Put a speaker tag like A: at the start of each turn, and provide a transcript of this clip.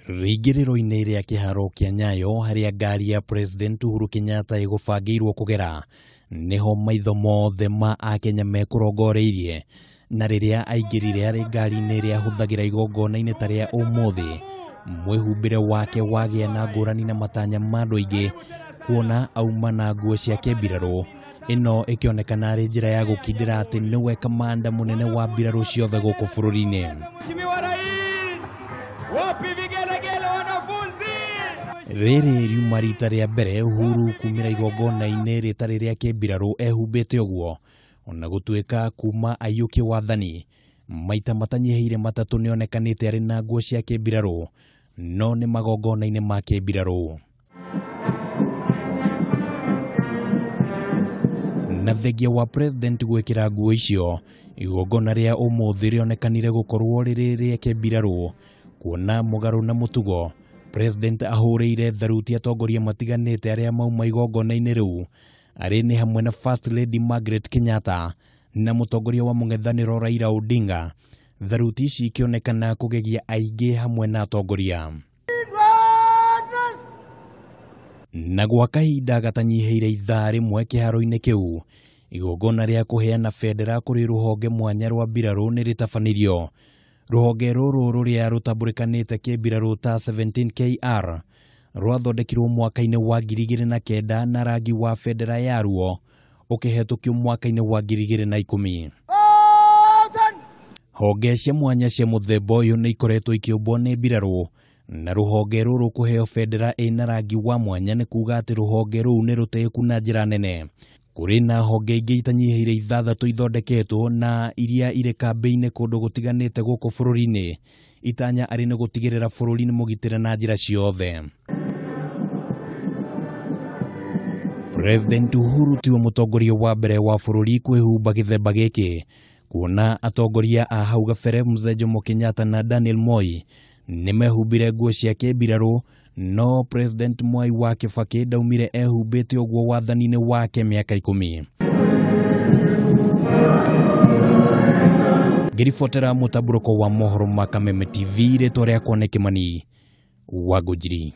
A: Rĩingĩrĩro-inĩ rĩa kĩharo kĩa Nyayo harĩa ngari ya President Uhuru Kenyatta ĩgũbangĩirwo kũgera nĩho maitho mothe ma akenya mekũrongoreirie, na rĩrĩa aingĩrire arĩ ngari-inĩ ĩrĩa ahũthagĩra igongona-inĩ ta rĩa ũmũthĩ, mwĩhumbĩre wake wagĩa na ngũrani na matanya ma andũ aingĩ kuona auma na nguo ciake mbirarũ, ĩno ĩkĩonekana arĩ njĩra ya gũkindĩra atĩ nĩwe kamanda mũnene wa mbirarũ ciothe gũkũ bũrũri-inĩ. Rĩrĩ riuma rita rĩa mbere Uhuru kumĩra igongona-inĩ rĩtarĩ rĩa kĩmbirarũ ehumbĩte ũguo, ona gũtuĩka kuma aiyũkie wathani maita matanyihĩire matatũ nĩonekanĩte arĩ na nguo cia kĩmbirarũ, no nĩ magongona-inĩ ma kĩmbirarũ. Na thengia wa president gwĩkĩra nguo icio, igongona rĩa ũmũthĩ rĩonekanire gũkorwo rĩrĩ rĩa kĩmbirarũ, kuona mũgarũ na mũtugo president ahũrĩire tharuti atongoria matiganĩte arĩa mauma igongona-inĩ rĩu, arĩ nĩ hamwe na First Lady Margaret Kenyatta na mũtongoria wa mũng'ethanĩro Raila Odinga. Tharuti ici ikĩonekana kũgegia aingĩ hamwe na atongoria. Na gwa kahinda gatanyihĩire ithaa rĩmwe kĩharo-inĩ kĩu, igongona rĩa kũheana bendera kũrĩ rũhonge mwanya rwa mbirarũ nĩ rĩtabanirio. Rũhonge rũrũ rũrĩa rũtambũrĩkanĩte kĩmbirarũ ta 17KR rwathondekirwo mwaka-inĩ wa 2009 na rangi wa bendera yaruo ũkĩhetũkio mwaka-inĩ wa 2010. Honge cia mwanya cia mũthemba ũyũ nĩ ikoretwo ikĩũmbwo nĩ mbirarũ, na rũhonge rũrũ kũheo bendera ĩna rangi wa mwanya nĩ kuga atĩ rũhonge rũu nĩ rũtĩĩku na njĩra nene. Kũrĩ na honge ingĩ itanyihĩire ithathatũ ithondeketwo na iria irĩ kambĩ-inĩ kũndũ gũtiganĩte gũkũ bũrũri-inĩ, itanya arĩ nĩ gũtigĩrĩra bũrũri nĩ mũgitĩre na njĩra ciothe. President Uhuru tiwe mũtongoria wa mbere wa bũrũri kwĩhumba gĩthemba gĩkĩ, kuona atongoria a hau gabere Mzee Jomo Kenyatta na Daniel Moi nĩmehumbire nguo cia kĩmbirarũ, no President Mwai wa Kibaki ndaumire ehumbĩte ũguo wathani-inĩ wake mĩaka 10. Ngĩribotera mũtambũrũko wa mohoro ma Kameme TV, rĩtwa rĩakwa nĩ Kĩmani wa Ngũnjiri.